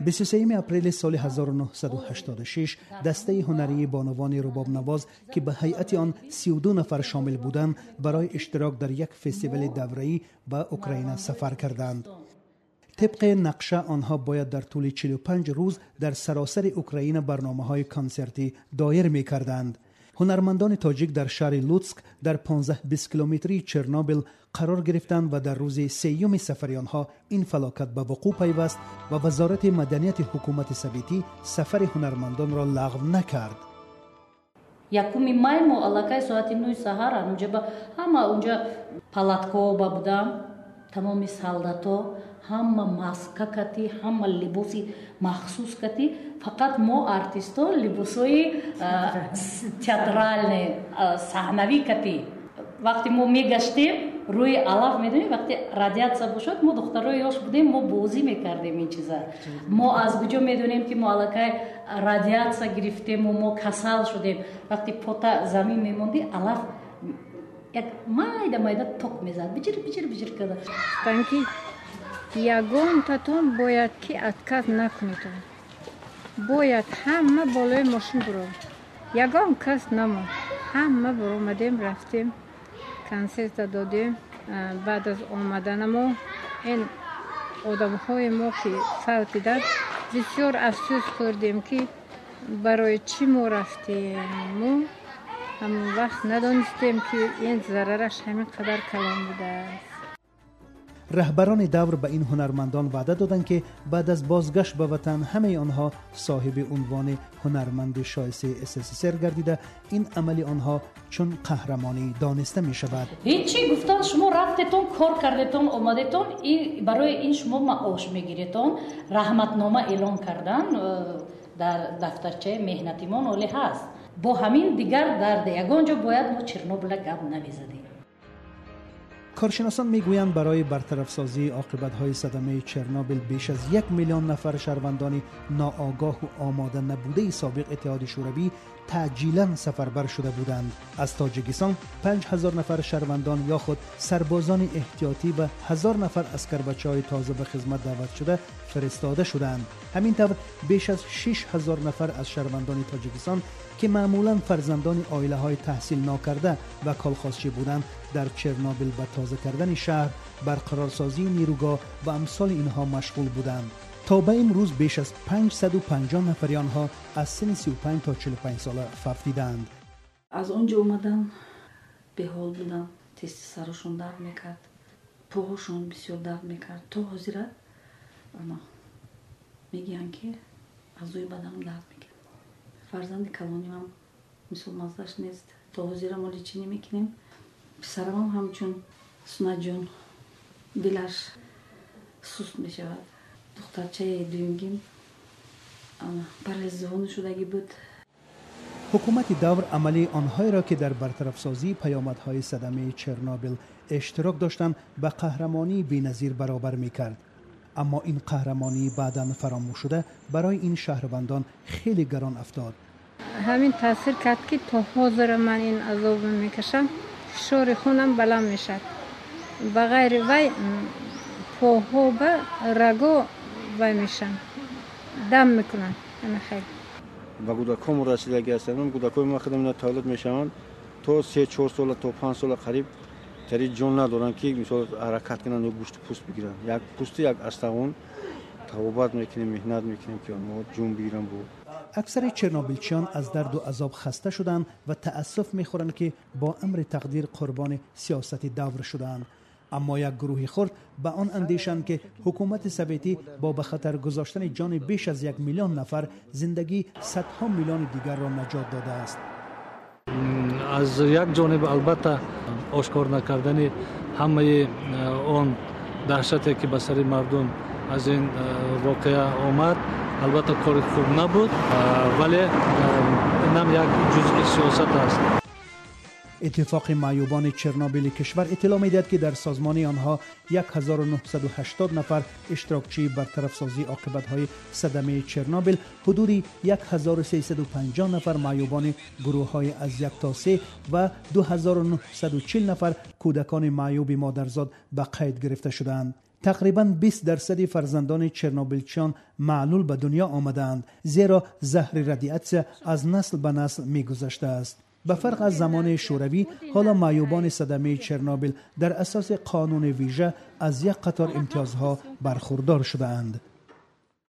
23 апрели соли 1986 дастаи ҳунарии бонувони рубобнавоз, ки ба ҳайати он 32 нафар шомил буданд, барои иштирок дар як фестивали давраӣ ба Украина сафар карданд. Тибқи нақша, онҳо бояд дар тӯли 45 рӯз дар саросари Украина барномаҳои консертӣ доир мекарданд. Ҳунармандони тоҷик дар шаҳри Лутск дар 15-20 километрии Чернобил қарор гирифтанд ва дар рӯзи сеюми сафари онҳо ин фалокат ба вуқӯъ пайваст ва Вазорати маданияти ҳукумати советӣ сафари ҳунармандонро лағв накард. 1 май мо аллакай соати 9 саҳар анунҷа ба ҳама унҷа палаткаҳо ба будам. Тамоми солдато ҳама маска кати, ҳама либоси махсус кати, фақат мо, артисто, либосҳои театральный, саҳнавӣ кати. Вақте мо мегаштем рӯи алаф, медонем, вақте радиатсия бошад, мо духтарои ёш будем, мо бозӣ мекардем ин чиза. Мо аз куҷо медонем, ки мо аллакай радиатсия гирифтему мо касал шудем? Вақте пота замин мемондӣ, алаф як майда майда ток мезад, биҷир биҷир биҷир карда. Гуфтанд, ки ягонтатон бояд ки отказ накунедон, бояд ҳама болои мошин биро. Ягон кас намонд, ҳама баромадем, рафтем, консерта додем. Баъд аз омаданамо ин одамҳои мо ки фавтиданд, бисёр афсӯс хӯрдем, ки барои чӣ мо рафтем. Мо ҳамон вақт надонистем, ки ин зарараш ҳамин қадар калон будааст. Раҳбарони давр ба ин ҳунармандон ваъда доданд, ки баъд аз бозгашт ба ватан ҳамаи онҳо соҳиби унвони ҳунарманди шоистаи СССР гардида, ин амали онҳо чун қаҳрамонӣ дониста мешавад. Ҳечи гуфтан, шумо рафтетон, кор кардетон, омадетон, барои ин шумо маош мегиретон. Раҳматнома эълон кардан дар дафтарчаи меҳнатимон оле ҳаст. Бо ҳамин дигар дар ягон ҷо бояд мо Чернобила гап намезадем. Коршиносон мегӯянд, барои бартарафсозии оқибатҳои садамаи Чернобил беш аз 1 миллион нафар шаҳрвандони ноогоҳу омода набудаи собиқ Иттиҳоди Шӯравӣ таъҷилан сафарбар шуда буданд. Аз Тоҷикистон 5000 нафар шаҳрвандон ё худ сарбозони эҳтиётӣ ва 1000 нафар аскарбачаҳои тоза ба хизмат даъватшуда фиристода шуданд. Ҳамин тавр, беш аз 6000 нафар аз шаҳрвандони Тоҷикистон, ки маъмулан фарзандони оилаҳои таҳсил нокарда ва колхозчӣ буданд, дар Чернобил ба тоза кардани шаҳр, барқарорсозии нерӯгоҳ ва амсоли инҳо машғул буданд. То ба имрӯз беш аз 550 нафари онҳо аз синни 35 то 45 сола фавтидаанд. Аз он ҷо омадан, беҳол буданд, тести сарошон дард мекард, поҳошон бисёр дард мекард. То ҳозира мегӯянд, ки аъзои баданам дард мекард. Фарзанди калонимам, мисол, маззаш нест, то ҳозира мо лечение мекунем. Писарамам ҳамчун Сунаҷон дилаш суст мешавад. Духтарчаи дуюмгим парализован шудагӣ буд. Ҳукумати давр амали онҳоеро, ки дар бартарафсозии паёмадҳои садамаи Чернобил иштирок доштанд, ба қаҳрамонии беназир баробар мекард. Аммо ин қаҳрамонии баъдан фаромӯшшуда барои ин шаҳрвандон хеле гарон афтод. Ҳамин таъсир кард, ки то ҳозира ман ин азобро мекашам. Фишори хунам баланд мешавад. Ба ғайри вай, поҳо ба раго вай мешаванд, дам мекунанд, ҳама хел. Ба кӯдакҳомо расидаги ҳастанд. Кӯдакҳои ма худам таваллуд мешаванд, то 3-4 сола, то 5 сола қариб тари ҷон надоранд, ки мисол ҳаракат кунанд ё гӯшту пӯст бигиранд. Як пӯсти, як астағон табобат мекунем, меҳнат мекунем, ки онҳо ҷон бигиранд бо. Аксари чернобилчиён аз дарду азоб хаста шуданд ва таассуф мехӯранд, ки бо амри тақдир қурбони сиёсати давр шудаанд. Аммо як гурӯҳи хурд ба он андешанд, ки ҳукумати советӣ бо ба хатар гузоштани ҷони беш аз 1 миллион нафар зиндагии садҳо миллиони дигарро наҷот додааст. Аз як ҷониб, албатта, ошкор накардани ҳамаи он даҳшате, ки ба сари мардум аз ин воқеа омад, албатта, кори хуб набуд, вале инам як ҷузъи сиёсат аст. Иттифоқи маъюбони Чернобили кишвар иттилоъ медиҳад, ки дар созмони онҳо 1980 нафар иштирокчии бартарафсозии оқибатҳои садамаи Чернобил, ҳудуди 1350 нафар маъюбони гурӯҳҳои аз 1 то 3 ва 2940 нафар кӯдакони маъюби модарзод ба қайд гирифта шудаанд. Тақрибан 20% фарзандони чернобилчиён маълул ба дунё омадаанд, зеро заҳри радиатсия аз насл ба насл мегузаштааст. Ба фарқ аз замони шӯравӣ, ҳоло маъюбони садамаи Чернобил дар асоси қонуни вижа аз як қатор имтиёзҳо бархурдор шудаанд.